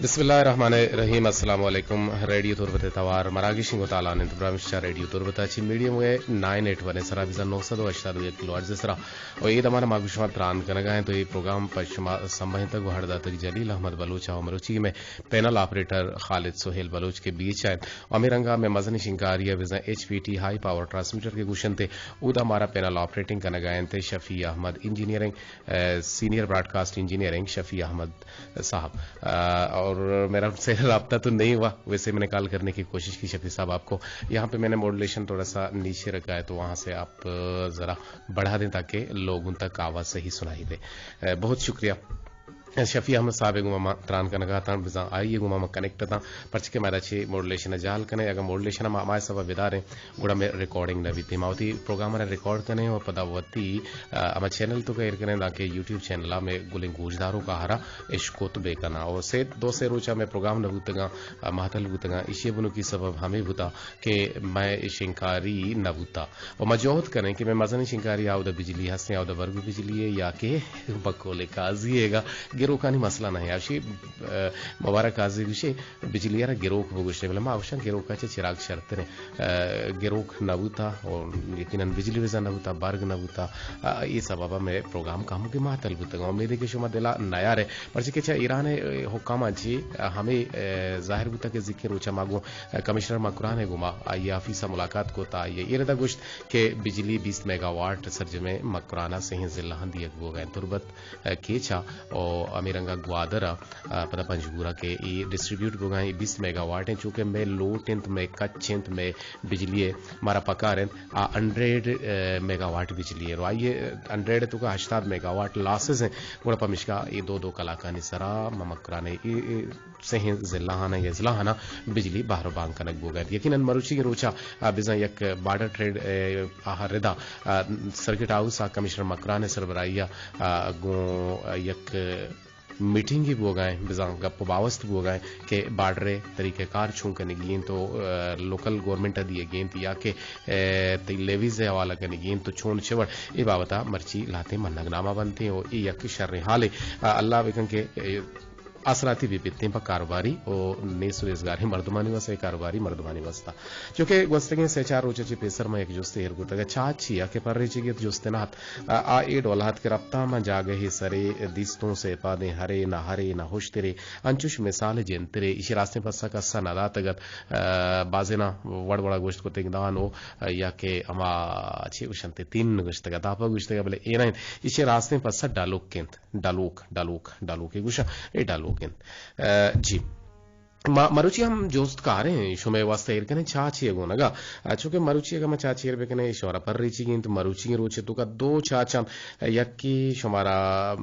بسم اللہ الرحمن الرحیم۔ السلام علیکم۔ ریڈیو تربت ءِ توار مراگشیں گوں تالان انت۔ برامشا ریڈیو تربت ءَ چہ میڈیم ویو نائن ایٹ ون ءِ سرا بزاں نو سد و ہشتاد و یک کلو ہرٹز ءِ سرا و اے دمان ءَ ما گوں شما تران کنگا ایں۔ تو اے پروگرام پہ شما سمبہینتگ و ہڑ داتگ جلیل احمد بلوچ ءَ و مروچی مئے پینل آپریٹر خالد سہیل بلوچ کہ بی ایچ ءَ انت۔ و ہمے رنگا مئے مزنیں شنگکاری ءَ بزاں ایچ پی ٹی ہائی پاور ٹرانسمیٹر کہ گوشنت، اودا مارا پینل آپریٹنگ کنگا انت شفیع احمد انجینئرنگ، اے، سینئر براڈکاسٹ انجینئرنگ شفیع احمد صاحب۔ آ، اور میرا ان سے رابطہ تو نہیں ہوا، ویسے میں نے کال کرنے کی کوشش کی شفیع صاحب آپ کو۔ یہاں پہ میں نے ماڈولیشن تھوڑا سا نیچے رکھا ہے، تو وہاں سے آپ، آ، ذرا بڑھا دیں تاکہ لوگوں تک آواز صحیح سنائی دے۔ آ، بہت شکریہ۔ شفیع احمد صاحب ءِ گوما ما تران کنگا اتاں، بزاں آئی ءِ گوما ما کنیکٹ اتاں، پرچہ کہ ما ادا چہ ماڈولیشن ءَ جہل کنیں، اگاں ماڈولیشن ءَ ما ہمائی سبب بداریں، گڑا مئے ریکارڈنگ نہ بیت۔ ما وتی پروگرام ءَ را ریکارڈ کنیں و پدا وتی، آ، ہما چینل توکا ایر کنیں، دانکہ یوٹیوب چینل ءَ مئے گلیں گوشداروک آہرا اشکت بہ کناں۔ و سے، دو سے روچا مئے پروگرام نہ بوتگاں، آ، مہتل بوتگاں۔ ایشی ءِ بنکی سبب ہمے بوتا کہ مئے شنگکاری نہ بوتا۔ و ما جہد کنیں کہ مئے مزنیں شنگکاری آودا بجلی ہستیں، آودا برگ بجلی ہے یا کہ بقول قاضی ہے گا، گروکانی مسئلہ نہ ہے۔ آشی، آ، مبارک قاضی گوشے، بجلی ءَ را گروک بگوشتے، بلے ما گوشاں گروک ءَ چہ چراگ شرتریں۔ آ، گروک نہ بوتا، و یقیناً بجلی بزاں نہ بوتا، برگ نہ بوتا۔ آ، اے سبب ءَ مئے پروگرام کموکے مہتل بوتگ۔ امیدے کہ شما دل ءَ نیارے، پرچہ کہ چہ ایران ءِ حکاماں چہ ہمے، آ، ظاہر بوتا کہ زیکیں روچ ءَ ما گوں، آ، کمشنر مکران ءِ گوما آئی ءِ آفیس ءَ ملاقات کت، آئی ءَ اے ردا گوشت کہ بجلی بیست میگاواٹ سرجمیں مکران ءَ سہیں ضلعاں دیگ بوگ ءَ انت۔ تربت، آ، کیچ ءَ و ہمے رنگا گوادر ءَ، آ، پدا پنجگور ءَ کہ اے ڈسٹریبیوٹ بوگ ءَ ایں، اے بیست میگاواٹ انت، چونکہ مئے لوٹ انت، مئے کچ انت، مئے بجلی ءِ مارا پکار انت، آ ہنڈریڈ، آ، میگاواٹ بجلی ءِ رو آئی ءِ ہنڈریڈ ءِ توکا ہشتاد میگاواٹ لاسز انت، گڑا پمیشکا اے دو دو کلاکانی سرا ما مکران ءِ اے، اے سہیں ضلعاں یا اضلاعاں بجلی بہر و بانگ کنگ بوگ ءَ انت۔ یقیناً مروچی روچا، آ، بزاں یک بارڈر ٹریڈ، آ، آ ردا، آ، سرکٹ ہاؤس ءَ کمشنر مکران ءِ سربراہی ءَ، آ، گوں یک میٹنگے بوگ ءَ انت، بزاں گپ و باوست بوگ ءَ انت کہ بارڈر ءِ طریقہ کار چون کنگی انت و، آ، لوکل گورنمنٹ ءَ دیگی انت یا کہ، آ، تئی لیویز ءِ حوالہ کنگی انت تو چون چہ وڑ، اے بابت ءَ مرچی لہتیں منگ نامہ بنت انت و اے یک شریں حالے۔ آ، اللہ بکن کہ، آ، آسراتی بہ بیتیں پہ کاروباری و نیست و ازگاریں مردمانی واسطہ، کاروباری مردمانی واسطہ۔ چونکہ گوستگیں سے چار روچ ءَ چہ پیسر ما یک جستے ایر کتگ، چاچی ءَ کہ پریچگی ات، جست نہ ات، آ، آ اے ڈول ات کہ رپتاں من جاگہے سرے، دیستوں سے پادیں ہرے نہ ہرے نہ ہشترے، انچوش مثال جنترے، ایشی راستیں پسہ کس ءَ نہ داتگ ات۔ آ، بازیناں وڑ وڑا گوشت کتگ دان و، آ، یا کہ ہما چی گوشنت تین گوشتگ ات، داپا گوشتگ ات، بلے اے نہ انت۔ ایشی راستیں پسہ ڈلوک انت۔ ڈلوک، ڈلوک، ڈلوکے گوشاں، اے ڈلوک انت۔ آ، جی۔ ما مروچی ہم جوست کاریں، شمئے واسطہ ایر کنیں چاچے گونگا۔ آ، چونکہ مروچی اگاں ما چاچ ایر بکنیں، شمارا پر ریچیگی انت، مروچی روچے توکا دو چاچ انت، یکی شمارا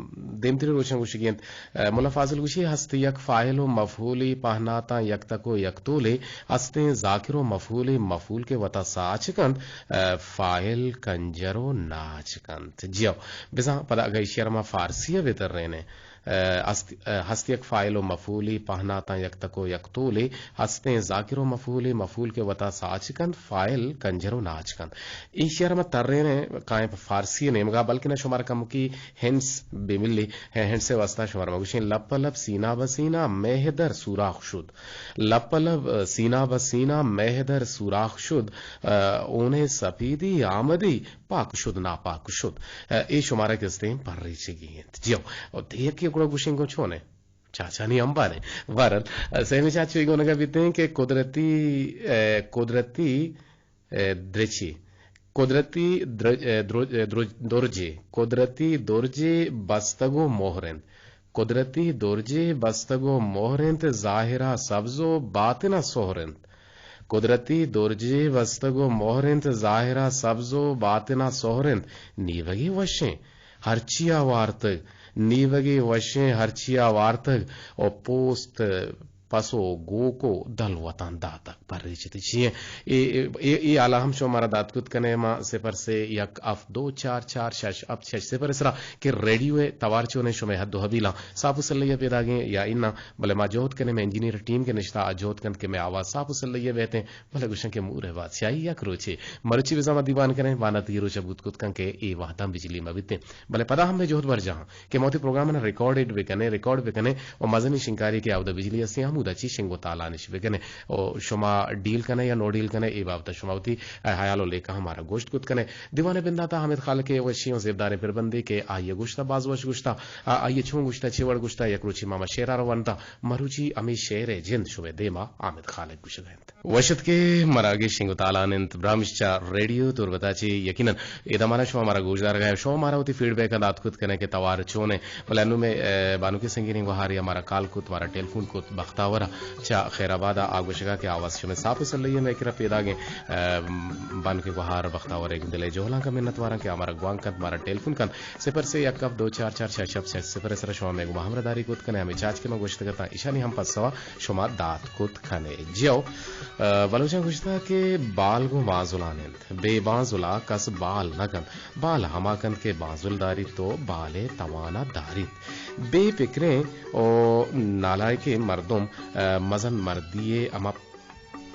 دیمتری روچاں گوشگی انت۔ آ، ملا فاضل گوشی ہست یک فاعل و مفعولی پہناتاں یک تک و یک تولے، ہستیں ذاکر و مفعولی مفعول کے وتا ساچ کنت، آ، فاعل کنجر و ناچ کنت۔ جیو، بزاں پدا اگاں ایشی ءَ را ما فارسی ءَ بہ ترینیں، آ، ہست، آ، ہست یک فاعل و مفعولی پہناتاں یک تک و یک تولے، ہستیں ذاکر و مفعولی مفعول کے وتا ساچ کنت، فاعل کنجر و ناچ کنت۔ ایشی ءَ را ما ترینیں کائیں پہ فارسی ءِ نیمگا، بلکنا شمارا کمکی ہنٹس بہ ملی، ہے ہنٹس ءِ واسطہ شمارا ما گوشیں لپ لپ سینہ بہ سینہ مہ در سوراخ شد۔ لپ لپ سینہ بہ سینہ مہ در سوراخ شد، آ، اون سپیدی آمدی پاک شد ناپاک شد۔ آ، اے شمارا کستیں پر ریچگی انت۔ جیو، او دے یکے گڑا گوشیں گوں چونے؟ چاچانی امباریں۔ بہرحال، آ، سیمی چاچ چوئی گونگا بیتیں کہ قدرتی، آ، قدرتی، آ، درچی۔ قدرتی در-، آ، درو-، آ، درو-، درجے۔ قدرتی درجے بستگ و مہر انت۔ قدرتی درجے بستگ و مہر انت، ظاہرا سبز و باطنا سہر انت۔ قدرتی درجے بستگ و مہر انت، ظاہرا سبز و باطنا سہر انت۔ نیوگے وشیں ہرچیا وارتگ، نیوگے وشیں ہرچیا وارتگ و پوست پسو گوکو دلوتاں داتگ۔ پریچتی چی ایں؟ اے، اے، اے، اے حالا ہم شما مارا دات کت کنے، ما صفر سے یک ہفت دو چار چار شش ہفت شش صفر سرا کہ ریڈیو ءِ توار چونیں، شمئے حد و حبیلاں صاف و سلہی ءَ پیداگیں یا اناں، بلے ما جہد کنیں، مئے انجینئر ٹیم کہ نشتہ آ جہد کنت کہ مئے آواز صاف و سلہی ءَ بیتیں، بلے گوشن کہ مور ءِ بادشاہی یک روچے۔ مرچی بزاں ما دیوان کنیں، واناتی روچ ءَ بوت کت کن کہ اے وہداں بجلی مہ بیتیں، بلے پدا ہم مئے جہد برجاہ کہ ما وتی پروگراماں ریکارڈڈ بکنیں، ریکارڈ بکنیں و مزنیں شنکاری کہ آودا بجلی ہستیں، ہمودا چی شنگ و تالانش بکنیں و شما ڈیل کنئے یا نو ڈیل کنئے، اے بابت ءَ شما وتی ہیال و لیکہ ہم مارا گوشت کت کنئے۔ دیوان ءِ بندات ءَ حامد خالق ءِ وشیں و زیبداریں پربندے کہ آئی ءَ گوشتہ، باز وش گوشتہ، آ، آئی ءَ چون گوشتہ، چے وڑ گوشتہ، یک روچے ما، ما شعرا رو ونتہ، مروچی ہمے شعر ءِ جند شمئے دیما حامد خالق گوشگا انت۔ وشتکے مراگش شنگ و تالان انت، برامش چہ ریڈیو تربت ءَ چہ یقیناً اے دمان ءَ شما مارا گوشدارگ ءَ، شما مارا وتی فیڈ بیک ءَ دات کت کنئے کہ توار چون انت۔ بلے انوں مئے، اے، بانکیں سنگینیں گوہارے ءَ مارا کال کت، مارا ٹیلیفون کت، بختاور ءَ چہ خیر آباد ءَ، آ گوشگ ءَ کہ آواز شمئے صاف و سلہی ءَ مئے کرا پیداگیں۔ اے، بانکیں گوہار بختاور ءِ گوں دل ءِ جہلانکاں منتواراں کہ آ مارا گوانک کنت، مارا ٹیلیفون کنت۔ صفر سے یک ہفت دو چار چار شش ہفت شش صفر ءِ سرا شما مئے گوما ہمراہداری کت کنئے، ہمے چاچ کہ من گوشتگ اتاں، ایشانی ہم پسوا شما دات کت کنئے۔ جیو، ا، بلوچاں گوشتہ کہ بال گوں بانزلان انت، بے بانزلا کس بال نہ کنت، بال ہما کنت کہ بانزل داریت و بال ءِ توانا داریت۔ بے پکریں و نالائکیں مردم، ا، مزن مردی ءِ ہما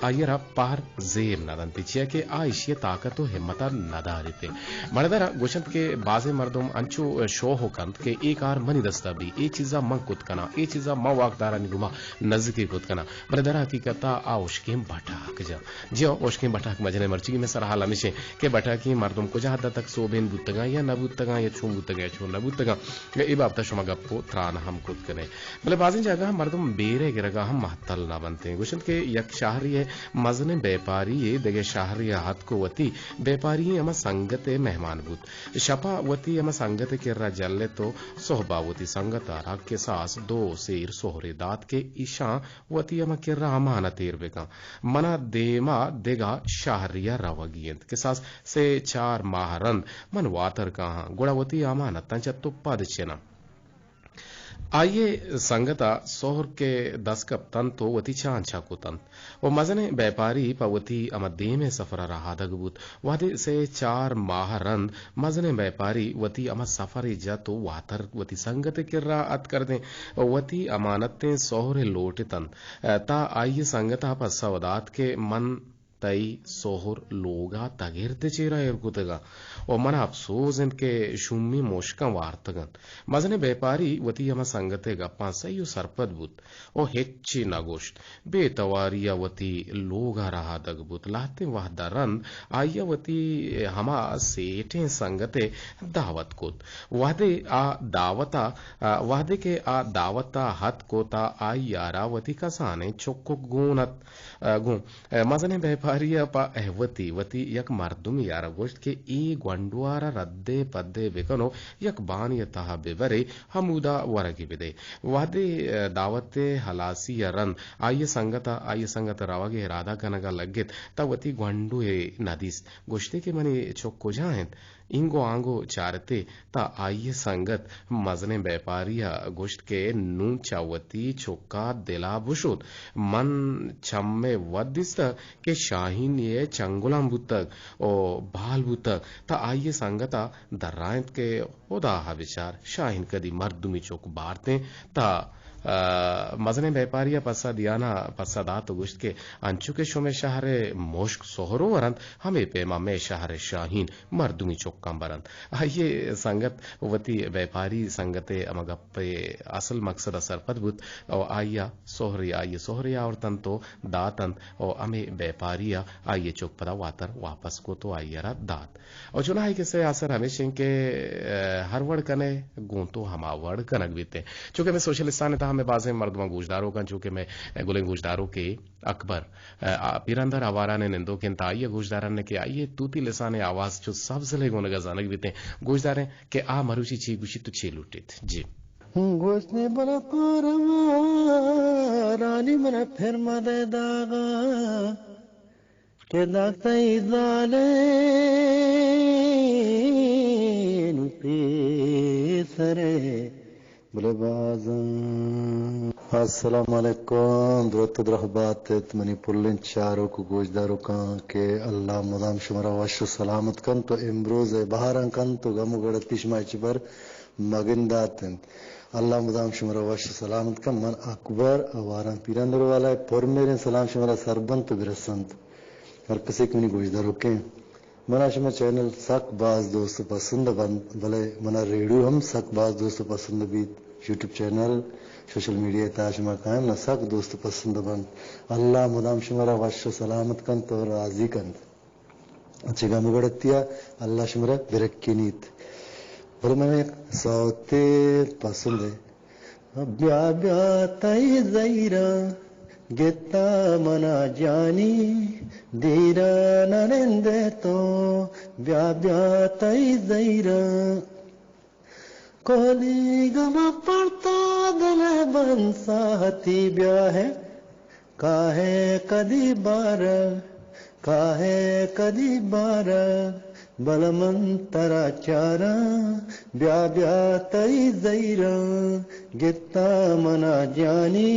آئی ءَ را پہر زیر نہ دنت، چیا کہ آ ایشی ءِ طاقت و ہمت ءَ نہ داریت۔ مڑدر ءَ گوشنت کہ بازیں مردم انچو شوہ کنت کہ اے کار منی دست ءَ بی، اے چیز ءَ من کت کناں، اے چیز ءَ من واکدارانی گوما نزیکی کت کناں، بلے در حقیقت ءَ آ ہشکیں بٹاک جنت۔ جی ہو، ہشکیں بٹاک مجنیں، مرچیگی مئے سرحال ہمیش انت کہ بٹاکیں مردم کجا حد ءَ تک سوبین بوتگاں یا نہ بوتگاں یا چون بوتگاں یا چون نہ بوتگاں، اے بابت ءَ شما گپ و تران ہم کت کنے۔ بلے بازیں جاگہ ءَ مردم بیرے گرگ ءَ ہم مہتل نہ بنت۔ گوشنت کہ یک شہرے ءِ مزنیں بیپاری یے دگہ شہرے ءَ اتک و وتی بیپاری ئیں ہما سنگت ءِ مہمان بوت۔ شپ ءَ وتی ہما سنگت ءِ کرا جلت و سہب ءَ وتی سنگت ءَ را کساس دو سیر سہرے دات کہ ایشاں وتی ہما کرا امانت ایر بکن۔ من ءَ دیم ءَ دگہ شہرے ءَ روگی انت۔ کساس سے چار ماہ رند من واتر کاہاں، گڑا وتی امانتاں چہ تو پد چناں۔ آئی ءِ سنگت ءَ سہر کہ دست کپتنت و وتی چانچا کتنت و مزنیں بیپاری پہ وتی ہما دیم ءِ سفر ءَ رہادگ بوت۔ وہدے سے چار ماہ رند مزنیں بیپاری وتی ہما سفرے جت و واتر وتی سنگت ءِ کرا اتک کردیں و وتی امانتیں سہرے لوٹتنت، تہ آئی ءِ سنگت ءَ پسو دات کہ من تئی سہر لوگ ءَ تگرد ءِ چیرا ایر کتگ ءُ من ءَ اپسوز انت کہ شومیں مشکاں وارتگ انت۔ مزنیں بیپاری وتی ہما سنگت ءِ گپاں سہی ءُ سرپد بوت ءُ ہچی نہ گوشت۔ بے تواری ءَ وتی لوگ ءَ رہادگ بوت۔ لہتیں وہد ءَ رند آئی ءَ وتی ہما سیٹیں سنگت ءِ دعوت کت۔ وہدے آ دعوت ءَ، وہدے کہ آ دعوت ءَ اتک ءُ تہ آئی ءَ را وتی کسانیں چکک گون ات، گوں مزنیں بیپاری ءَ پہ اہوتی وتی یک مردمے ءَ را گوشت کہ اے گونڈو ءَ را ردے پدے بکن ءُ یک بانی ءِ تہا ببرے، ہمودا ورگے بدے۔ وہدے دعوت ءِ ہلاسی ءَ رند آئی ءِ سنگت ءَ، آئی ءِ سنگت روگ ءِ ارادہ کنگ ءَ لگت، تہ وتی گونڈو ءَ نہ دیست۔ گوشتے کہ منی چک کجا انت؟ اینگو آنگو چارتے، تہ آئی ءِ سنگت مزنیں بیپاری ءَ گوشت کہ نوں چہ وتی چک ءَ دل ءَ بشوت۔ من چم ءِ وت دیستگ کہ شاہینی ءِ چنگلاں بوتگ ءُ بال بوتگ۔ تہ آئی ءِ سنگت ءَ درائینت کہ ہدا ءَ بچار، شاہین کدی مردمی چک بارتیں؟ تہ مزنیں بیپاری ءَ پسہ دیان ءَ پسہ دات ءُ گوشت کہ انچو کہ شمئے شہر ءِ مشک سہرو ورنت، ہمے پیما مئے شہر ءِ شاہین مردمی چکاں برنت۔ آئی ءِ سنگت وتی بیپاری سنگت ءِ ہما گپ ءِ اصل مقصد ءَ سرپد بوت ءُ آئی ءَ سہرے، آئی ءِ سہرے آورتنت ءُ داتنت ءُ ہمے بیپاری ءَ آئی ءِ چک پدا واتر واپس کت ءُ آئی ءَ را دات۔ ءُ چوناہا اے کسہ ءِ آسر ہمیش انت کہ ہر وڑ کنئے گوں تو ہما وڑ کنگ بیت انت۔ چونکہ مئے سوشلستان ءِ تہا مئے بازیں مردماں گوشداروکاں، چونکہ مئے گلیں گوشداروکے اکبر، آ، پیراندر آواران ءِ نندوک انت، آئی ءِ گوشداران کہ آئی ءِ توتی لسان ءِ آواز چو سبزلے گونگ ءَ زانگ بیت انت۔ گوشداریں کہ آ مروچی چے گوشیت ءُ چے لوٹیت۔ جی۔ گوشت نے بلا پاروا رانی من ءَ پھر مدے داغا کہ داگ تئی زالیں پیسرے۔ بلے بازاں۔ السلام علیکم، درت و درہبات ات منی پلیں چاروک و گوشداروکاں کہ اللہ مدام شمارا وش و سلامت کنت و امروز ء بہاراں کنت و گم و گڑتی شما چبر مگندات انت۔ اللہ مدام شمارا وش و سلامت کنت۔ من اکبر آواران پیران دروالا ء پر میریں سلام شمارا سر بنت و برسنت۔ ہر کسے کہ منی گوشداروکیں منا شما چینل سک باز دوست و پسند بنت، بلے منا ریڈیو ہم سک باز دوست و پسند بیت۔ یوٹیوب چینل، سوشل میڈیا تا شما کائیں منا سک دوست و پسند بنت۔ اللہ مدام شما را وش و سلامت کنت و راضی کنت۔ اچھے گم گڑتیا اللہ شما را برکینیت۔ بلے من یک سوتے پسند ہے۔ بیا بیا تئی زہیراں گتا منا جانی، دیرا نہ نندے تو۔ بیا بیا تئی زہیراں، کولی گما پڑتا دل بند ساہتی بیا ہے۔ کاہے کدی بارگ، کاہے کدی بارگ، بل من ترا چاراں۔ بیا بیا تئی زہیراں، گتا منا جانی،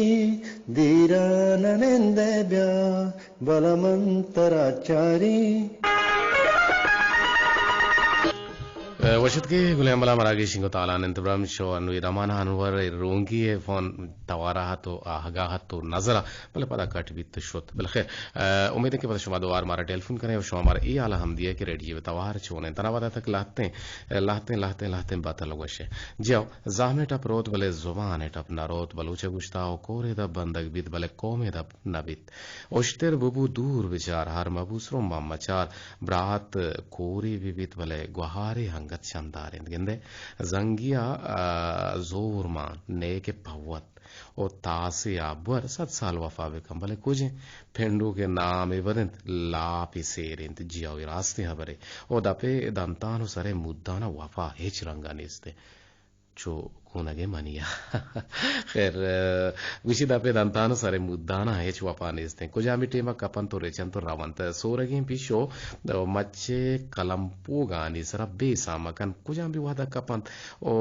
دیرا نہ نندے بیا، بل من ترا چاری۔ وشتگے گلیں بلا مراگش انگو تالان انت برام شو انوی دمانا انور رونگی فون توارا تو آہگا تو نظرا، بلے پدا کٹ بیت شت۔ بلے خیر، امید ہے کہ پدا شما دوار مارا ٹیلیفون کریں اور شما مارا ای حالا ہم دیا کہ ریڈیو توار چون انت۔ تنا پدا تک لہتیں، لہتیں، لہتیں، لہتیں باتل گوشے۔ جیو، زہمے ٹپ روت بلے زبان ٹپ نہ روت، بلوچ گوشتا او کورے دپ بندگ بیت بلے قومے دپ نہ بیت۔ اشتر ببو دور بچار، ہر مبو سرمباں مچار۔ برات کورے بہ بیت بلے گوہارے انگت چندار انت۔ گندے زنگیا، آ، زور مان نیکہ پوت او تاسے آبور صد سال وفا بکن بلے کجیں پنڈوکے نامے بدنت لاپے سیر انت۔ جیاوی راستیں ہبرے او دپے دنتان و سرے مودانا وفا ہچ رنگا نیست۔ چو گونگ ء منی ء۔ خیر، گوشی دپ ء دنتان ء سر ء مودان ء ہچ وپا نیست انت۔ کجام بھی ٹیم ء کپنت و رچنت و رونت۔ سورگیں پیشو مچ ء کلمپوگانی سرا بے سام کن۔ کجام بھی وہد ء کپنت و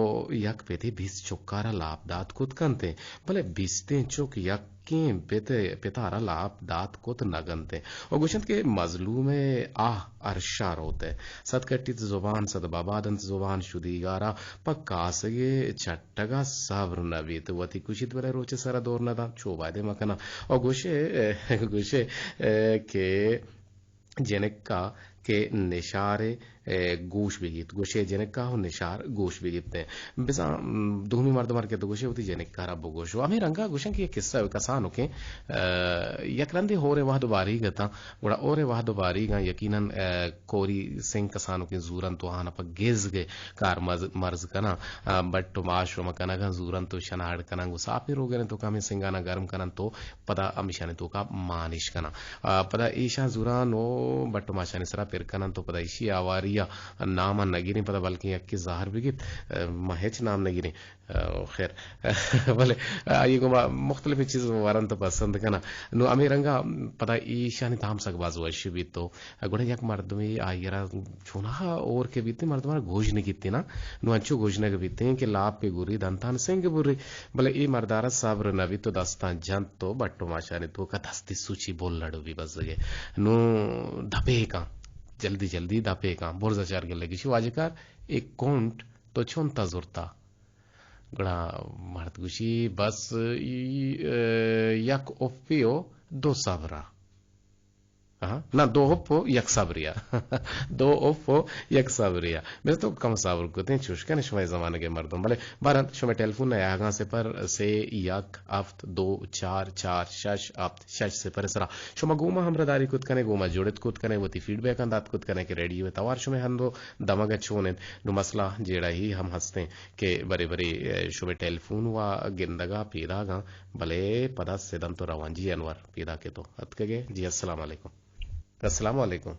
یک پتے بیست چکار ء لاپ دات کت کنت انت۔ بلے بیستیں چک یک کیں پت، پتارا لاپ دات کت نہ کنت انت۔ و گوشنت کہ مظلوم ء آہ ارشا روت ء۔ صد کٹیت زبان، صد بباد انت زبان، شدیگارا پہ کاسگ ء چٹگا صبر نہ بیت۔ وتی کشیت بلے روچ ء سرا دور نہ دنت، چو بایدے مکناں۔ و گوشے، گوشے کہ جنکا کہ نشارے ء گوش بگیت، گوشے جنکا و نشار گوش بگیت۔ بزاں، م، دومی مردم ہر کہ تو گوشے وتی جنکارا بگوش۔ و ہمیں رنگا گوشن کہ یک قصہ کسانو کہ، ء، یک رندے ہورے وہد و باریگ اتاں، گڑا ہورے وہد و باریگاں یقیناً، ء، کوری سنگ کسانو کہ زورن تو آنا پہ گزگ کار مز-، مرز کناں، ء، بٹ و ماش و مکنگاں زورن تو شناڑ کناں، گو ساپی روگرن تو کمیں سنگانا گرم کنن تو پدا ہمیشانی توکا مانش کناں۔ آ، پدا ایشاں زوران و بٹ و ماشانی سرا پر کنن تو پدا ایشی آواری ء نام ء نگیریں پدا بلکیں یکے زہر بگیت، آ، ما ہچ نام نگیریں۔ آ، خیر، بلے آئی گوما مختلف چیز ورنت پسند کناں۔ نو ہمیں رنگا پدا ایشانی تام سک باز وش بیت تو گڑا یک مردمے آئی را چوناہا اور کہ بیتیں مردماں گوژنگ گیتیں نا، نوں انچو گوژنگ بیتیں کہ لاپ ء گوری دنتان سنگ بوری، بلے اے مردارا صبر نہ بیت و دستاں جنت و بٹ و ماشانی توکا دستی سوچی بولڑ بی بزگے۔ نوں دپے کاں، جلدی جلدی دپے کاں، برزا چار گلے گشی واجہ کار، اے کونٹ تو چونتا زرتا؟ گڑا مرد گوشی، بس ای، ا، یک اپی و دو صبرا۔ آہا، نہ، دو اپ و یک صبریا۔ دو اپ و یک صبریا۔ بس تو کم صبر کتیں، چوش کنے شمئے زمانگے مردم۔ بلے بہرحال شمئے ٹیلیفون ء آہگاں صفر سے یک ہفت دو چار چار شش ہفت شش صفر سرا۔ شما گوما ہمراہداری کت کنے، گوما جڑت کت کنے، وتی فیڈ بیکاں دات کت کنے کہ ریڈیو توار شمئے ہندو دمگ چون انت۔ نو مسئلہ جیڑا ہی ہم ہستیں۔ کہ برے برے، ء، شمئے ٹیلیفون وا گندگا پیداگاں، بلے پدا سدنت و روان۔ جی انور، پیداک ئے تو، اتکگے؟ جی السلام علیکم۔ السلام علیکم۔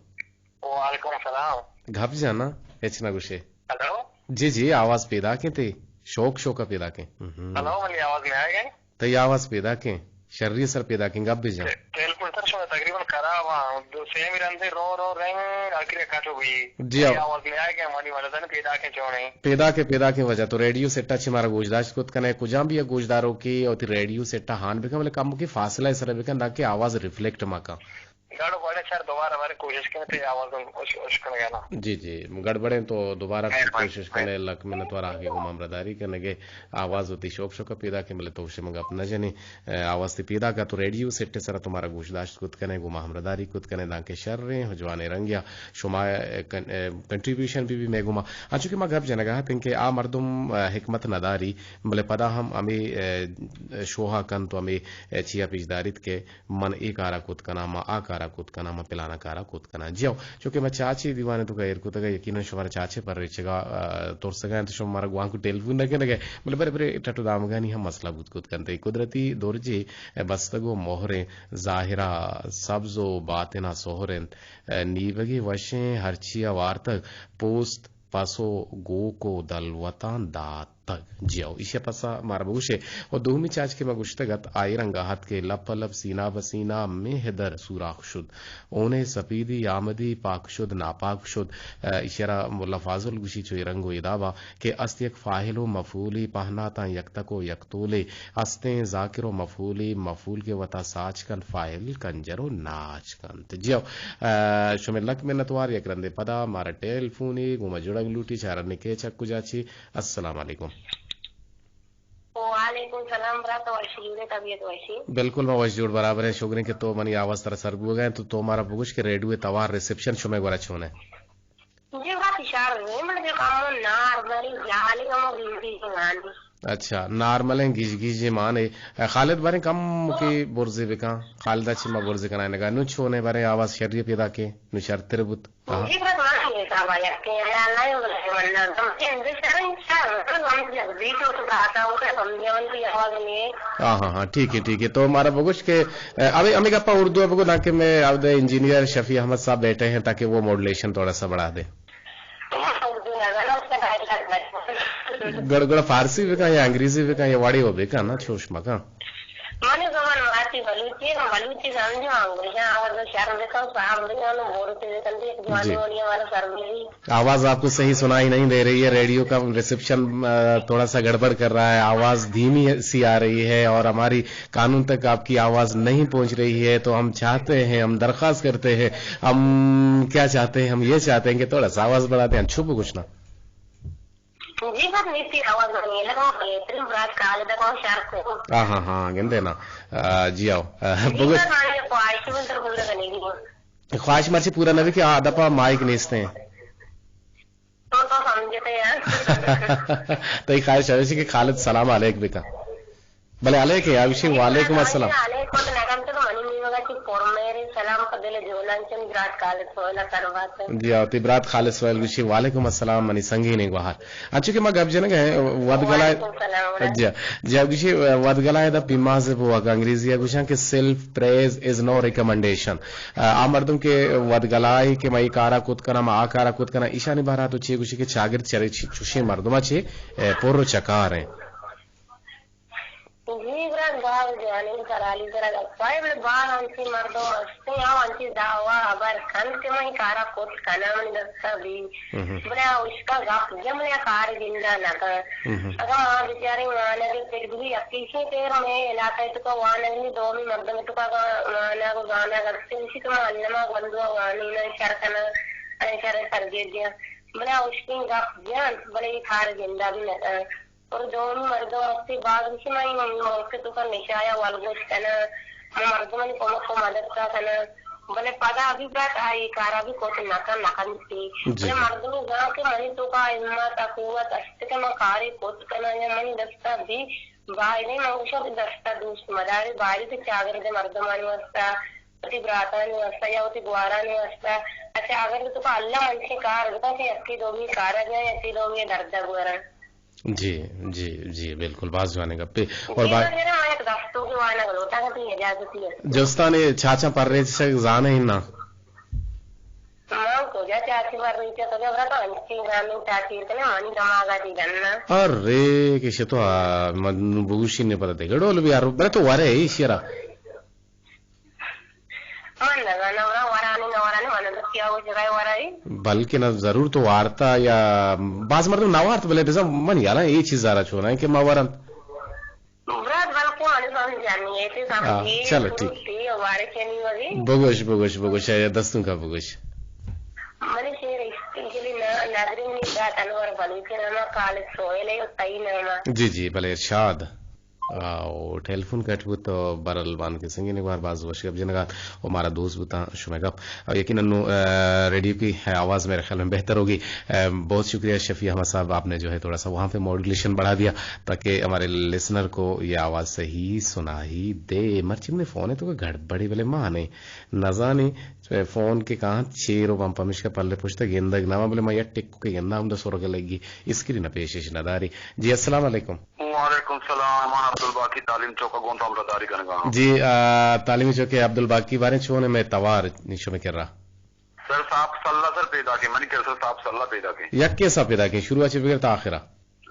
وعلیکم السلام۔ گپ جانا، ہچ نہ گوشے۔ ہلو۔ جی جی، آواز پیداک ئے تئی، شوق شوق ء پیداک ئے۔ ہلو، منی آواز میں آئے گئے؟ تئی آواز پیداک ئے۔ شری سر پیداکیں گپ بجن۔ ٹیلیفون سر شما تقریباً خراب آں۔ دو سیمی رندے رو رو رنگ آخری کٹو بی۔ جی ہاں۔ آواز میں آئے گا، منی والا دن پیداکیں چونے۔ پیداکیں، پیداکیں وجہ تو ریڈیو سیٹا چی مارا گوشداشت کت کنے، کجام بھی گوشدارو کی اور تی ریڈیو سیٹا ہان بکن، بلے کم کی فاصلہ سر بکن، تاکہ آواز ریفلیکٹ مکن۔ گڑبڑ ایں سر، دوبارہ بارے کوشش کنے تے آواز اش-، اشکنگا نا۔ جی، جی، گڑبڑ ایں تو دوبارہ مہربانی۔ کوشش کنے، لک منت وار آگے گوں ہمراہداری کنگے، آواز وتی شوق شوق پیداکیں، بلے تو شما گپ نہ جنے، آواز تی پیداکا تو ریڈیو سیٹ سر تو مارا گوشداشت کت کنے، گوں ہمراہداری کت کنے، دانکہ شر ایں، جوانیں رنگیا شما، اے، کن-، اے، کنٹریبیوشن بھی بھی میں گوما۔ انچو کہ ما گپ جنگا ہتیں کہ آ مردم، اے، حکمت نداری، بلے پدا ہم ہمیں، اے، شوہا کن تو ہمیں، اے، چیا پیش داریت کہ من اے کارا کت کناں، ما آ کارا کت کناں، ما پلانا کارا کت کناں۔ جی ہو، چونکہ ما چاچے دیوان تو ایر کتگ، یقیناً شمارا چاچے پر ریچگا، آ، ترسگا انت، شما مارا گوانکو ٹیلیفون نہ کنگے، بلے برے برے ٹٹ و دامگانی ہم مسئلہ بوت کت کنت۔ قدرتی درجے بستگ و مہریں، ظاہرا سبز و باطنا سہر انت۔ نیبگی وشیں ہرچیا وارتگ، پوست پس و گوک و دلوتاں داتگ۔ جی ہو، ایشی ء پسا مارا بگوشے۔ و دومی چاچ کہ ما گوشتگ ات، آئی رنگا ات کہ لپ پہ لپ، سینہ بہ سینہ، مہ در سوراخ شد۔ اونے سپیدی آمدی، پاک شد، ناپاک شد۔ اه، ایشی را ملا فاضل گوشی چو اے رنگ و ادابا کہ است یک فاعل و مفعولی، پہناتاں یک تک و یک تولے، استیں ذاکر و مفعولی، مفعول کہ وتا ساچ کنت، فاعل کنجر و ناچ کنت۔ جی ہو، اه، شمے لک منتوار، یک رندے پدا مارا ٹیلیفونے گوں ما جڑگ لوٹی، چارنے کہ چک کجا چی۔ السلام علیکم۔ وعلیکم سلام برات، وش جوڑے، طبیعت وشی؟ بالکل ما وش جوڑ برابر ہیں، شکر ہیں کہ تو منی آواز ترا سر بوگا ہیں، تو، تو مارا بگوش کہ ریڈیو توار ریسپشن شمے گورا چون ہے؟ جی، بات اشار نہیں، بڑے جو کم نارمل جالی ہم گیزی گیزی مان۔ اچھا، نارمل ہیں، گیج گیج مان ہے۔ اے، خالد بارے کم کی برزے بکاں، خالدہ چی ما برزے کنائے نگا، نو چونے بارے آواز شری پیدا کے، نو شرتر بوت۔ ہاں۔ جی، بات مان ہے، صاحب، آیا کہ اللہ، اللہ، اللہ، اللہ، اللہ، اللہ، اللہ، اللہ، اللہ، اللہ، ہاں، ہاں، ہاں، ٹھیک ہے، ٹھیک ہے۔ تو مارا بگوش کہ، اے، ابھی ہمیں گپا اردو ہے بگو، تاکہ میں اب انجینئر شفیع احمد صاحب بیٹھے ہیں، تاکہ وہ ماڈولیشن تھوڑا سا بڑھا دیں۔ گڑ، گڑ فارسی بکن یا انگریزی بکن یا واڑی ہو بکن نا، چوش مکن۔ منی زبان ماتی بلوچی ہے، بلوچی سمجھو، انگریزی آواز شر بکن، صاف بکن، بولتے بکن، ایک جوانی جی۔ ہونے والا سر بھی۔ آواز آپ کو صحیح سنائی نہیں دے رہی ہے، ریڈیو کا ریسپشن، آ، تھوڑا سا گڑبڑ کر رہا ہے، آواز دھیمی سی آ رہی ہے اور ہماری کانوں تک آپ کی آواز نہیں پہنچ رہی ہے، تو ہم چاہتے ہیں، ہم درخواست کرتے ہیں، ہم کیا چاہتے ہیں، ہم یہ چاہتے ہیں کہ تھوڑا سا آواز بڑھا دیں، چھپ کچھ نہ۔ جی، بس نیتی آواز نہیں لگا، بہترین برات کال دا کو شر کو۔ ہاں، ہاں، ہاں، گندے نا۔ آ، جی آؤ۔ آ، جی، بگو۔ بس ہماری خواہش میں تو پورا کرنے کی۔ خواہش مرچی پورا نہ بھی کہ آ دپا مائک نیستے ہیں۔ تو، تو سمجھتے ہیں۔ تئی خواہش ہے کہ خالد سلام علیک بکا۔ بلے علیک ہے، آ گوشی وعلیکم السلام۔ علیک وت نگم تو منی نیمگا چی پر میرے سلام قبل جولان چن برات خالد سویلا سروات۔ جی، آ، تی برات خالد سویل گوشی وعلیکم السلام منی سنگین گوہار۔ انچو کہ ما گپ جنگ ہیں، ود گلائے۔ وعلیکم السلام۔ جی، جی، گوشی، ود گلائے دا پیماز بو، اگا انگریزی گوشاں کہ self praise is no recommendation۔ آ، آ مردم کہ ود گلائے کہ ما ای کارا کت کنا، ما آ کارا کت کنا، ایشانی بارا تو چی گوشی کہ چاگرد چرے چی، چوشیں مردما چی، اے، پر و چکار ہیں۔ جی برات، باز جوانیں سرالی سرا گپا ئے، بلے باز انچیں مردم ہستیں، آ انچیں دعوا ہبر کنت کہ من اے کارا کت کناں، منی دستا بی۔ مہم۔ بلے آ اشکا گپ جن، بلے آ کار گندا نہ کن۔ مہم۔ اگاں ما بچاریں وانگ ء پڑ بی، یکیشیں پیر مئے علاقہ ء توکا وانگ نی، دومی مردم ء توکا اگاں وانگ و زانگ ہستیں، ایشی کہ ما الما گونڈو ء وانیناں، شر کناں، اے شر ء سرگیجیاں۔ بلے آ اشکیں گپ جنت، بلے اے کار گندا بی نہ کنت۔ اور دومی مردم ہستی باز گوشی، من اے ملک ء توکا نشایا ولگوش کناں، من مردمانی کمک و مدد ء کناں، بلے پدا ابھی برات آ اے کارا بھی کت نہ کن، نہ کنتی۔ جی، بلے جی۔ مردم زان کہ منی توکا ہمت ء قوت است کہ من کارے کت کناں یا منی دستا بھی بایدیں، من گوشاں کہ دستا دوست مدارے، بایدیں کہ چاگرد مردمانی واسطہ، وتی براتانی واسطہ یا وتی گوارانی واسطہ، اچھا، چاگرد توکا اللہ انچیں کار بکن کہ یکے دومی کارا بیاں، یکے دومی دردا بوراں۔ جی، جی، جی، بالکل، باز جوانیں گپے۔ اور جی، با-، تو میرا من ایک دستو کے وانا لوٹا کہ تئی اجازت ہے۔ جستانے چاچا پر رہے سے زانے ہی نا۔ من کجا چاچی پر رہی تھی، تو جب رہا تو انچی گرامین چاچی اتنے منی دماغا دی گننا۔ ارے، کسے تو، آ، من بگوشی نے پتہ دے۔ گڑول بھی یار، بلے تو ورے ہی شیرا۔ بلکہ نہ ضرور تو وارتا یا باز مردم نہ وارت، بلے بزاں من یالاں اے چیز زارا چوناں کہ ما ورنت۔ برات بلکو آنی سمجھ جانی ہے، تے ہاں، سمجھی، چلو، ٹھیک۔ تے وارے چنی وگی۔ بگوش، بگوش، بگوش، اے دستوں کا بگوش۔ منی شعر اشتی جلی نا، نظری منی برات انور بلوچ ناما، خالد سوہیل ہے، تئی ناما۔ جی، جی، بلے ارشاد۔ آ، او ٹیلیفون کٹ بوت تو برل بان کے سنگین گوار باز وش گپ جنگا او مارا دوست بوتاں شمے گپ۔ او یقیناً نو، آ، ریڈیو کی آواز میرے خیال میں بہتر ہوگی۔ آ، بہت شکریہ شفیع احمد صاحب، آپ نے جو ہے تھوڑا سا وہاں پہ ماڈولیشن بڑھا دیا تاکہ ہمارے لسنر کو یہ آواز صحیح سنائی دے۔ مرچی منی فون ہے تو کہ گڑبڑی بلے مانے نزانی فون کے کہاں چیر و بم پمشکا پلے پشتا گندگ نہ بلے ما یک ٹک کے گندا ہم دا سرگ لگی اسکرین پیشش نہ داری۔ جی السلام علیکم۔ وعلیکم السلام، من عبدالباقی تعلیم چوک ءَ گوں تو ہمراہداری کنگ ءَ آں۔ جی، آ، تعلیمی چوک ءِ عبدالباقی باریں چون اِنت مئے توار شمئے کرا؟ سر صاف سلا سر پیداک ایں، منی کرا سر صاف سلا پیداک ایں۔ یکے سا پیداک ایں، شروع ءَ چہ بگر تا آخرا؟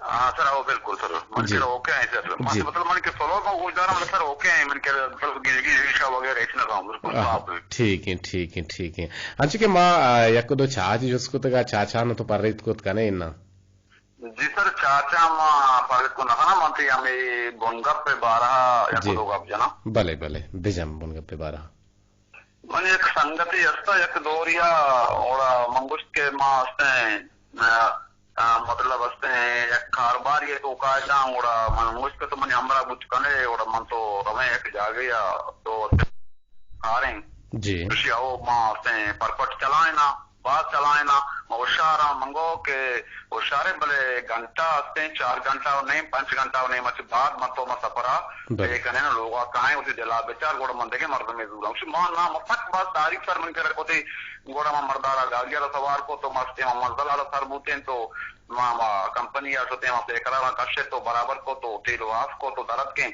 ہاں سر، او بالکل سر، منی جی۔ کرا اوکے ایں سر۔ من جی۔ مطلب منی کرا سلو من گوش داراں، مطلب سر اوکے ایں، منی کرا مطلب گنگی شیشہ وغیرہ ہچ نہ کاں، بالکل آہا، صاف ایں۔ ٹھیک ایں، ٹھیک ایں، ٹھیک ایں۔ انچو کہ ما، آ، یک دو چاچ جست کتگ ءَ، چاچان تو پرہیز کت کن ئے نا؟ جی سر، چاچا ما پرہیز کت نہ کناں، من تئی ہمے بنگپ ءِ بارہ ءَ یک جی۔ دو گپ جناں۔ بلے، بلے، بجن بنگپ ءِ بارہ ءَ۔ من یک سنگتے ہستا، یک دوریا اوڑا من گوشت کہ ما ہستیں، آ، آ، مطلب ہستیں یک کاروباری ءِ توکا اتاں، اوڑا من گوشت کہ تو منی ہمراہ بوت کن ئے، اوڑا من تو رویں یک جاگہے ءَ تو کاریں۔ جی۔ گوشی او ما ہستیں پرپٹ چلائیناں۔ باز چلائیناں، ما ہوشیاراں، من گو کہ ہوشیاریں، بلے گھنٹہ ہستیں، چار گھنٹہ و نیم، پنچ گھنٹہ و نیم، اچ بعد من تو ما سفرا بلے۔ بے کنیں، لوگا کائیں، اسی دلا بچار، گوڑا من دگہ مردمے زوراں۔ گوشی ما نا، ما سک باز تعریف سر من کرا کتی، گوڑا ما مردارا گاڑی را سوار کو تو ما ہستیں، ما منزل را سر بوتیں تو ما، ما کمپنی آ شتیں، ما سیکل را کشت تو برابر کو تو تیل واس کو تو درت کیں۔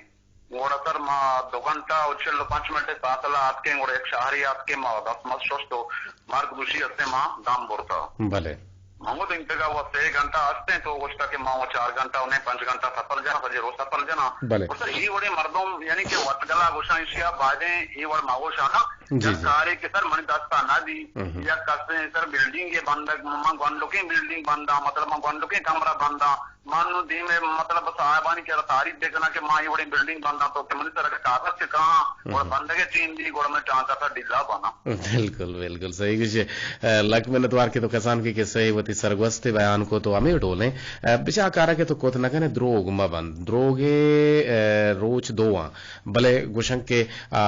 گڑا سر ما دو گھنٹہ و چل و پنچ منٹ فاصلہ آتکیں، گڑا یک شہرے آتکیں، ما دست مست ششت و مرد گوشی ہستیں ما دم برتا۔ بلے۔ من گو دیم پگا و سے گھنٹہ ہستیں، تو گوشتا کہ ما و چار گھنٹہ و نیم پنچ گھنٹہ سفر جنا، سجے روز سفر جنا۔ بلے۔ و سر ای وڑیں مردم یعنی کہ وتگلا گوشاں ایشیا بایدیں ای وڑ ما گوشاں نا، جی، یک جی۔ کارے کہ سر منی دستا نہ بی، ہم ہم۔ یک کسیں سر بلڈنگ بندگ، من گونڈکیں بلڈنگ بنداں، مطلب من گونڈکیں کمرہ بنداں، من نوں دیم ءَ مطلب صاحبانی کرا تعریف بکناں کہ ما اے وڑیں بلڈنگ بنداں تو کہ منی سرا کہ کاغذ چکاں ہم۔ گڑا بندگ ءِ ٹیم بی گڑا من ٹانکا سر ڈیلا بناں۔ بالکل، بالکل صحیح گوشے۔ اے، لک منت وار کہ تو کسانکے قصہ ءَ وتی سرگوست ءَ بیان کو تو ہمے ڈولیں۔ اے، بچا کارا کہ تو کت نہ کنے دروگ مہ بند۔ دروگ ءِ، اے، روچ دو آں۔ بلے گوشن کہ، آ،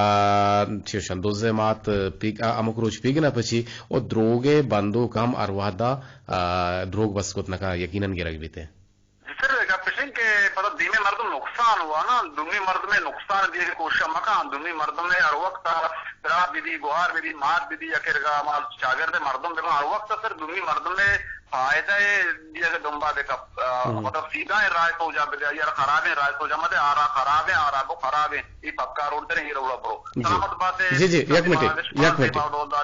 چیشن دوزے مات پیگ، آ، ہمک روچ پیگ نہ پچی او دروگ ءِ بندوک ہم ہر وہدا، آ، دروگ بس کت نہ کن یقیناً گرگ بیتے۔ جی سر، گپ اش انت کہ پدا دیمی مردم نقصان ہوا نا، دومی مردم ءَ نقصان دیگ ءِ کوشش مکن، دومی مردم ءَ ہر وقت برات بہ بی، گوہار بہ بی، مات بہ بی، یا کرگا ما چاگرد ءِ مردم بہ بی، ہر وقت سر دومی مردم ءَ فائدہ ءَ دیگ ءِ دنبال ءَ کپ، آ، ہم۔ مطلب سیدھا ایں راہ سوجا بدے، یا خرابیں راہ سوجا مدے، آ راہ خرابیں، آ راہ بو خرابیں، اے پکا روڈ دریں، اے روڈ برو۔ جی۔ سلامت بات ہے۔ جی، جی، یک منٹ،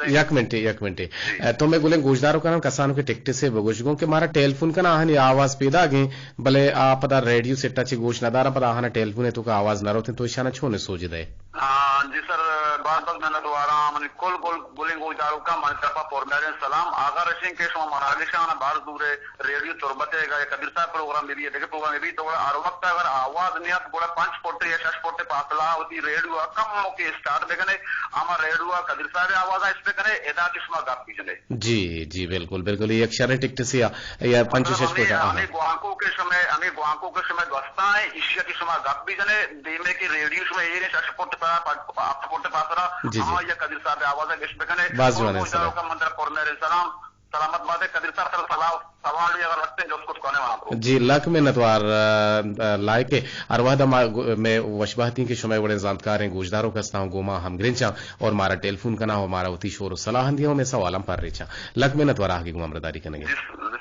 یک منٹ، یک منٹ۔ جی۔ اے، تو میں گلیں گوشدارو کنن کسانو کہ ٹکٹ سے بگوش گوں کہ مارا ٹیلیفون کنا آہانی آواز پیدا گیں، بلے آ پدا ریڈیو سیٹ ءَ چہ گوش نہ داراں، پدا آہانا ٹیلیفون ءِ توکا آواز نہ روت انت، تو ایشانا چون سوج دئے؟ آ، جی سر، باز باز منت واراں، منی کل گل، گلیں گوشداروکاں منی طرفا پر مہریں سلام۔ آخر اشیں کہ شما مراگشانا بار زورے ریڈیو تربت ءَ اگاں یک قدیر صاحب پروگرام بہ بی، دگہ پروگرام بہ بی، تو گڑا ہر وقت اگر آواز نیت گڑا پنچ فٹ یا شش فٹ فاصلہ وتی ریڈیو ءَ کمکے اسٹارٹ بکنے، ہما ریڈیو ءَ قدیر صاحب ءِ آواز ءَ اش بکنے، ادا کہ شما گپ بجنے۔ جی، جی، بالکل، بالکل۔ اے یک شریں ٹکٹ سے آ، یا پنچ و شش فٹ، ہمے، ہاں۔ ہمے گوانکو کہ شمئے، ہمے گوانکو کہ شمئے دوستاں ایں، ایشی ءَ کہ شما گپ بجنے، دیمے کہ ریڈیو شمئے ایر ایں، شش فٹ سرا، پ-، پ-، ہفت فٹ پاسرا، جی، جی۔ ہما یک قدیر صاحب ءِ آواز ءَ گش بکنے۔ باز جوان ہے سر۔ من در پر مہریں سلام۔ سلامت بات ئے قدیر صاحب، سر سوال، سوال اگر ہستیں جست کت کن ئے واناں برو۔ جی، لک منتوار، آ، آ، لائق ہے۔ ہر وہد ما گو-، میں وشبہتی کہ شمئے وڑیں زانتکاریں گوشداروک ہستاں، گوں ما ہمگرنچاں اور مارا ٹیلیفون کناں اور مارا وتی شور و صلاحاں دیاں اور میں سوالاں پر ریچاں۔ لک منتوار آہگے گوں ہمراہداری کنگے۔ جی،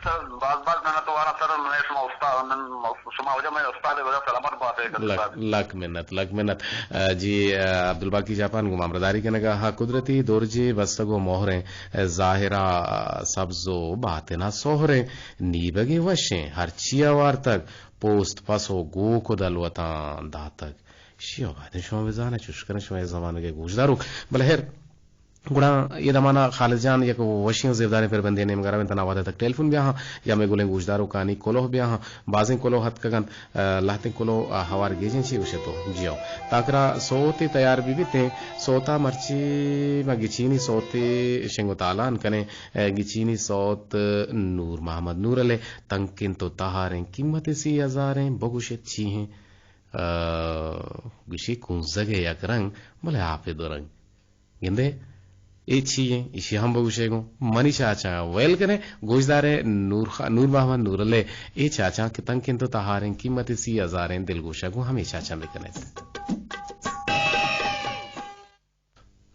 سر، باز باز منتوار سر، میں شما استاد، من شما وجہ میں استاد وجہ سلامت بات ئے قدیر لک، صاحب۔ لک منت، لک منت۔ آ، جی، آ، عبدالباقی جاپان گوں ہمراہداری کنگا۔ ہا قدرتی درجے بستگ و مہریں، ظاہرا سبز و باطنا سہریں، نیبگے وشیں ہرچیا وارتگ، پوست پس و گوک و دلوتاں داتگ۔ شی و بعد شما بزانے چوش کنیں شما زمانگے گوشداروک۔ بلے ہر گڑا اے دمانا خالد جان یک وشیں و زیبداریں پربندے نیمگا رویں، تنا وھد ء تک ٹیلیفون بیاہاں یا مئے گلیں گوشداروکانی کلوہ بیاہاں۔ بازیں کلوہ اتکگنت، ء، لہتیں کلوہ، ء، ہوار گیجیں چی گوشے تو؟ جی ہو۔ تاکرا سوتے تیار بہ بیتیں، سوتا مرچی ما گچینی سوتے شنگ و تالان کنیں، ء، گچینی سوت نور محمد نورل ء تنک انت و تہاریں، قیمت سی ہزاریں، بگوشت چی ہیں؟ ء، گوشی کونزگ ء یک رنگ، بلے آپ ء دو رنگ۔ گندے، اے چی ایں؟ ایشی ہم بگوشے گوں۔ منی چاچاں ویل کنے، گوشدارے نور خ-، نور محمد نورلے اے چاچاں کہ تنک انت و تہاریں، قیمت سی ہزاریں، دلگوشا گوں ہمے چاچاں بکنے۔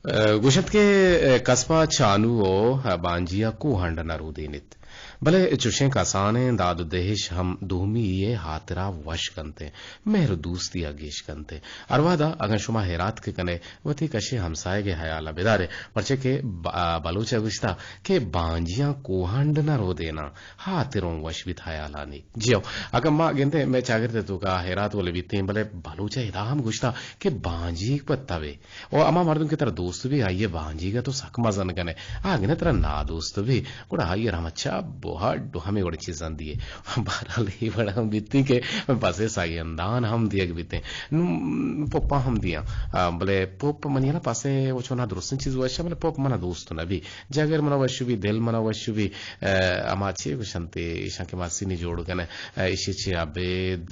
ء، گوشت کہ، ء، کسپا چانو و بانجیا کوہنڈ نہ رودینیت۔ بلے چوشیں کسانیں داد و دہش ہم دومی ء ہاترا وش کنت ء مہر و دوستی ء گیش کنت ء۔ ہر وہدا اگاں شما ہیرات کہ کنے، وتی کشے ہمسایگ ء ہیال ء بدارے، پرچے کہ ب-، آ، بلوچ ء گوشتا کہ بانجیاں کوہنڈ نہ رودیناں، ہاتر اوں وش بیت ہیالانی۔ جی ہو، اگاں ما گندیں مئے چاگرد ء توکا ہیرات ولے بیتیں، بلے بلوچ ء ادا ہم گوشتا کہ بانجیگ پہ تبے۔ او ہما مردم کہ ترا دوست بی، آئی ء بانجیگ ء تو سک مزن کنے۔ آ گنے ترا نادوست بی، گڑا آئی ء را ہم چپ و ہڈ و ہمے وڑیں چیزاں دیے۔ بہرحال اے وڑ ہم بیتی کہ پسے ساگندان ہم دیگ بیتیں۔ نوں پوپا ہم دیاں۔ آ، بلے پوپ منی نا پسے و چونا درستیں چیز وش، بلے پوپ منا دوست نہ بی۔ جگر منا وش بی، دل منا وش بی۔ آ، ہما چے گوشنتے، ایشاں کہ ماسی نی جوڑ کنے۔ آ، ایشی چے ابید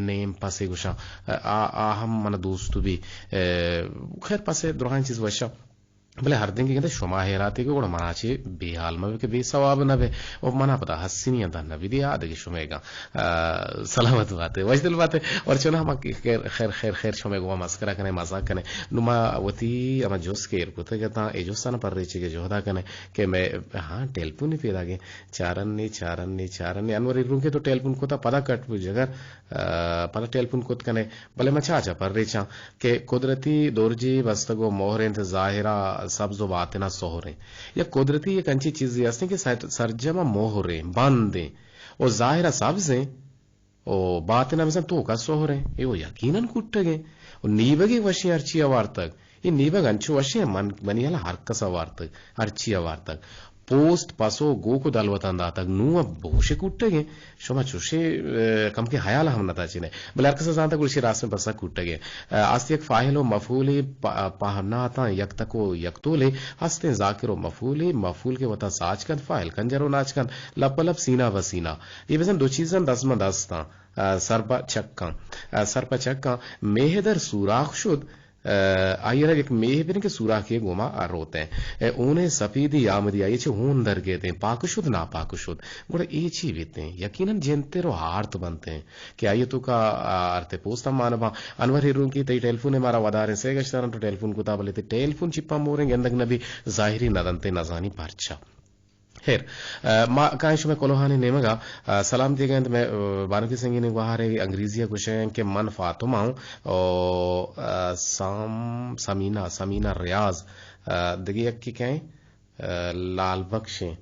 نیم پسے گوشاں۔ آ، آ ہم منا دوست بی۔ ء، خیر، پسے دراہیں چیز وشاں۔ بلے ہر دنگی گندے شما ہیراتے کہ گڑا منا چے بے حال مبے کہ بے ثواب نہ بے۔ او منا پدا ہسینی انت نہ بی دی آ دگہ شمے گا۔ ء، سلامت باتے، وش دل باتے۔ اور چونا ہما کہ خیر، خیر، خیر، خیر، شمے گوا مسکرا کنے، مزاق کنے۔ نو ما وتی ہما جست کہ ایر کتگ اتاں، اے جستانا پر ریچے کہ جہدا کنے کہ میں، ہاں، ٹیلیفونی پیدا گے۔ چارنے، چارنے، چارنے۔ انور ایرون کہ تو ٹیلیفون کتا پدا کٹ بو جگر، ء، پدا ٹیلیفون کت کنے۔ بلے من چاچا پر ریچاں کہ قدرتی درجی بستگ و مہر انت، ظاہرا سبز و باطنا سہر انت۔ یک قدرتی یک انچی چیزی ہستیں کہ سر-، سرجم مہر انت، بند انت و ظاہرا سبز انت و باطنا بزاں توکا سہر انت۔ اے و یقیناً کٹگ انت و نیبگی وشیں ہرچی آوارتگ۔ اے نیبگ انچو وشیں من، منی ہیالا ہر کس آوارتگ، ہرچی آوارتگ۔ پوست، پس و گوک و دلوتاں داتگ، نوں ء بوش ء کوٹگ انت۔ شما چوشیں، ء، کمکے ہیال ہم نہ تاچین ئے۔ بلے ہر کس ء زانتگ گڑشی راستیں پسگ کوٹگ انت۔ ء، است یک فاعل و مفعولے پ-، پہناتاں یک تک و یک تولے، ہستیں ذاکر و مفعولے، مفعول کہ وتا ساچ کنت، فاعل کنجر و ناچ کنت، لپ ء لپ سینہ بہ سینہ۔ اے بزاں دو چیزاں دست ماں دستاں، ء، سر پہ چکاں، ء، سر پہ چکاں۔ میہ در سوراخ شد، ء، آئی ء را یک میہ بریں کہ سوراخے گوما ء روتیں۔ ء، اونیں سپیدی آمدی آئی ء چہ ہون درگیتیں، پاک شد ناپاک شد۔ گڑا اے چی بیتیں؟ یقیناً جنتر و آرت بنتیں کہ آئی ء توکا، ء، آرت ء پوست ہم مان باں۔ انور ہیرونکی، تئی ٹیلیفون ء مارا وداریں، سے گشتاراں تو ٹیلیفون کتا، بلے تئی ٹیلیفون چپاں موریں گندگ نہ بی، ظاہری نہ دنتیں، نہ زانی پرچا۔ خیر، ء، ما کائیں شمئے کلوہانی نیمگا، ء، سلام دیگ انت مئے، ء، بانکی سنگینیں گوہارے انگریزی ء گوشیں کہ من فاطمہ اوں، او، ء، سام-، سمینہ، سمینہ ریاض، ء، دگہ یکے کئیں، ء، لال بخشیں،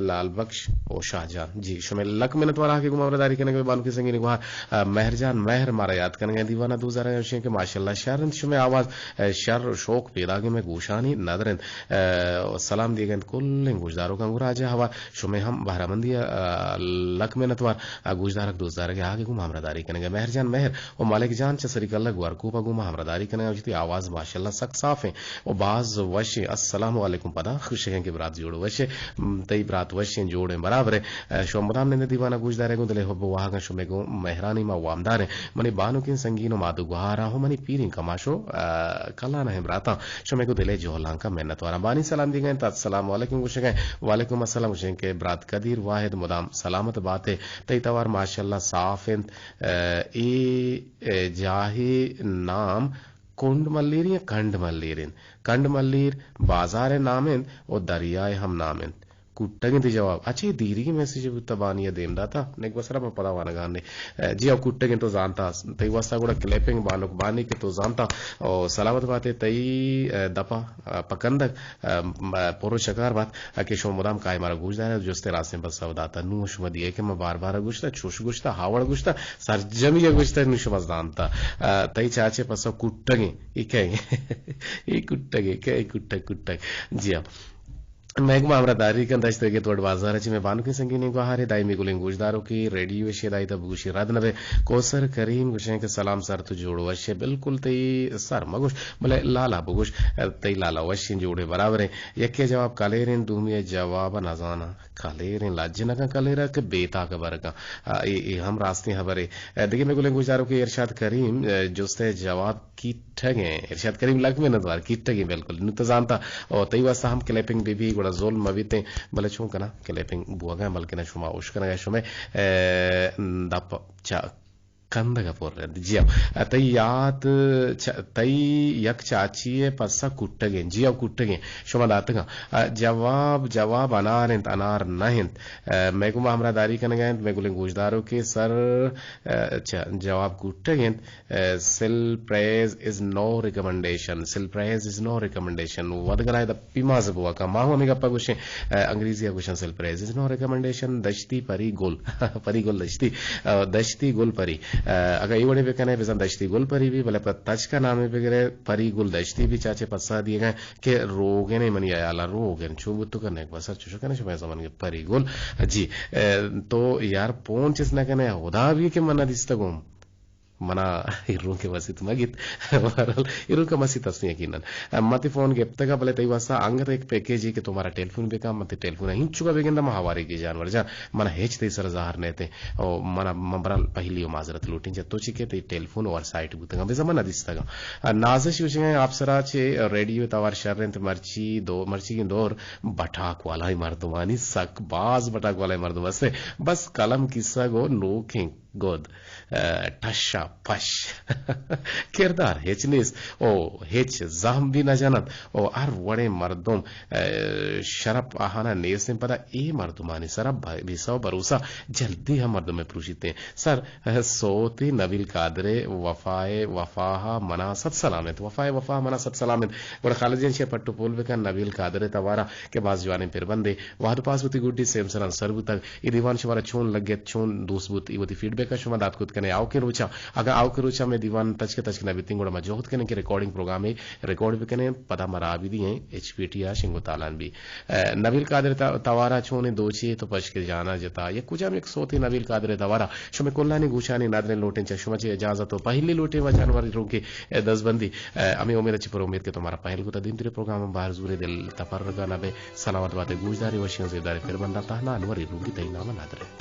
لال بخش او شاہ جان۔ جی، شمئے لک منت وار آ کہ گوں ہمراہداری کنگ ء بانکی سنگینیں گوہار، ء، مہر جان مہر مارا یات کنگ ء دیوان ء دوزرگ ء گوشیں کہ ماشاءاللہ شر انت شمئے آواز، ء، شر و شوق پیداگیں مئے گوشانی ندر انت۔ ء، سلام دیگ انت کلیں گوشداروکاں گوں راج ء ہوار۔ شمئے ہم بہرامندی ء، ء، لک منتوار۔ ء، گوشدارگ دوستدارگ ء آگے گوں ما ہمراہداری کنگ ء مہر جان مہر و ملک جان چہ سری کلہ گورکوپ ء گوں ما ہمراہداری کنگ ء وتی آواز ماشاءاللہ سک صاف انت و باز وش انت۔ السلام علیکم پدا خوشگیں کہ برات جوڑ وش انت، تئی برات وش انت، جوڑ انت، برابر انت۔ ء، شما مدام نند دیوان ء گوشدارے گوں دل ء حب و واہگاں شمئے گوں مہرانی ما وامدار انت۔ منی بانکیں سنگین و مادو گوہاراں و منی پیریں کماش و، ء، کلانہیں براتاں شمئے گوں دل ء جہلانکاں منتواراں۔ بانی سلام دیگ انت، السلام علیکم گوشگ ء، وعلیکم السلام گوشیں کہ برات قدیر واحد مدام سلامت بات ئے، تئی توار ماشاءاللہ صاف انت۔ ء، اے، ء، جاہے نام کنڈ ملیر یا کنڈ ملیر انت؟ کنڈ ملیر بازار ء نام انت و دریائے ہم نام انت۔ کٹگیں تئی جواب۔ اچھا، اے دیریگیں میسج بوتا، بانی ءَ دیم داتا، نگبسرا ما پدا وانگا نے۔ جی او کٹگیں، تو زانتا، تئی واسطہ گڑا کلیپنگ بانک بانی کہ تو زانتا۔ او سلامت باتے تئی، اے، دپا، اے، پکندگ، اے، م-، پر و شکار بات، اے، کہ شما مدام کائے مارا گوش دارے، جستے راستیں پسو داتا۔ نوں شما دیئے کہ ما بار بار گوشتا، چوش گوشتا، ہاوڑ گوشتا، سرجمی گوشتا، نوں شما زانتا۔ اے، تئی چاچے پسو کٹگیں، اے کئے؟ اے کٹگیں، کئے کٹگ، کٹگ۔ جی ہاں۔ مئے گوما ہمراہ داری کن دشت گت وڑ بازار چی مئے بانکیں سنگینیں گوہارے دائمی گلیں گوشداروکے ریڈیو شیدائی تا بگوشی رد نبے۔ کوثر کریم گوشیں کہ سلام سر، تو جوڑ وش ئے؟ بالکل تئی سر مگوش، بلے لالا بگوش، تئی لالا وشیں، جوڑے برابریں۔ یکے جواب کلیریں، دومی جواب نزاناں۔ کلیریں، لج نہ کن کلیرا کہ بے تاک برگاں۔ آ، اے، اے ہم راستیں خبرے۔ دگہ مئے گلیں گوشداروکے ارشاد کریم، جستے جواب کیٹگیں۔ ارشاد کریم لکھ منت وار، کیٹگیں بالکل۔ نوں تو زانتا، او تئی واسطہ ہم کلیپنگ بہ بی، گڑا ظلم مہ بیتیں، بلے چون کناں کلیپنگ بوگا، بلکنا شما اوش کنگا شمئے، اے، دپ چا کندگا پر انت۔ جی ہاں، تئی یات چ-، تئی یک چاچی ءِ پسہ کٹگیں۔ جی ہاں، کٹگیں۔ شما داتگاں۔ جواب، جواب انار انت، انار نہ انت۔ مئے گوما ہمراہ داری کنگا انت، مئے گلیں گوشداروکے سر، چ-، جواب کٹگ انت۔ سیل پرائز از نو ریکمنڈیشن، سیل پرائز از نو ریکمنڈیشن۔ ودگلائے دپی ماز بوا کا۔ ما ہوں ہمیں گپا گوشیں، انگریزی گوشن سیل پرائز از نو ریکمنڈیشن۔ دشتی پری گل، پری گل دشتی، دشتی گل پری۔ اگا اے وڑے بکنے بزن دشتی گل پری بھی، بلے پہ تچکا نامے بگرے پری گل دشتی بھی چاچے پسا دیے گئے کہ روگنے منی عیالا روگن چو بوتو کنے بسر چوشو کنے شما زمان کے پری گل۔ جی، تو یار پون چس نہ کنے، خدا بھی کہ من نہ دیستگوں۔ منا ایروں کے مسیت مگیت۔ بہرحال، ایروں کا مسیت ہستیں یقیناً۔ متی فون گپتگا، بلے تئی واسطہ انگت ایک پیکیج ہے کہ تو مارا ٹیلیفون بکا، متی ٹیلیفون ہنچو کا بگندا ما ہواری کے جانور جان، منا ہچ تئی سر ظاہر نہ تے۔ او منا مبرال پہلی و معذرت لوٹیں، جب تو چکے تئی ٹیلیفون اور سائٹ بوتگا، بزا منا دیستگا۔ نازش وشنگا آپ سرا چے ریڈیو توار شر انت، مرچی دو، مرچی کے دور بٹاک والا مردمانی سک باز بٹاک والا مردم ہستے۔ بس قلم کسہ گو نوکیں گد، ٹشا پش۔ کردار ہچ نیست، او ہچ زہم بھی نہ جنت، او ہر وڑیں مردم، شرپ آہانا نیستیں۔ پدا اے مردمانی سرا بھروسہ و بھروسہ جلدی ہم مردم پروشیتیں۔ سر، سوتی نبیل قادر وفائے وفاہا منا صد سلامت، وفائے وفاہا منا صد سلامت۔ گڑا خالد جان شے پٹو پول بکن نبیل قادر توارا کہ باز جوانیں پربندے۔ وہد پاس وتی گڈی سیمسران سر بوتگ۔ اے دیوان شمارا چون لگت، چون دوست بوت، اے وتی فیڈ بیک ء شما دات کت کنے آؤکیں روچاں۔ اگاں آؤکیں روچاں مئے دیوان تچک تچک نہ بیتیں، گڑا ما جہد کنیں کہ ریکارڈنگ پروگرامے ریکارڈ بکنیں، پدا ما راہ بدییں ایچ پی ٹی ء شنگ و تالان بی۔ نبیل قادر توارا چونیں دوچے تو پشک جانا جتا، یک کجام یک سوتے نبیل قادر توارا شمئے کلانی گوشانی ندریں لوٹیں، چہ شما چہ اجازت و پہلی لوٹیں و جانوری روکے دزبندی۔ ہمیں امید چہ پر امید کہ تمہارا پہل کو تا دیم تیرے پروگرام بار زورے دل تپر رکھا نہ بے۔ سلامت باتے، گوشدارے، وشیاں زیبدارے، پھر بندہ تہنا انوری روکی تئی نام نادرے۔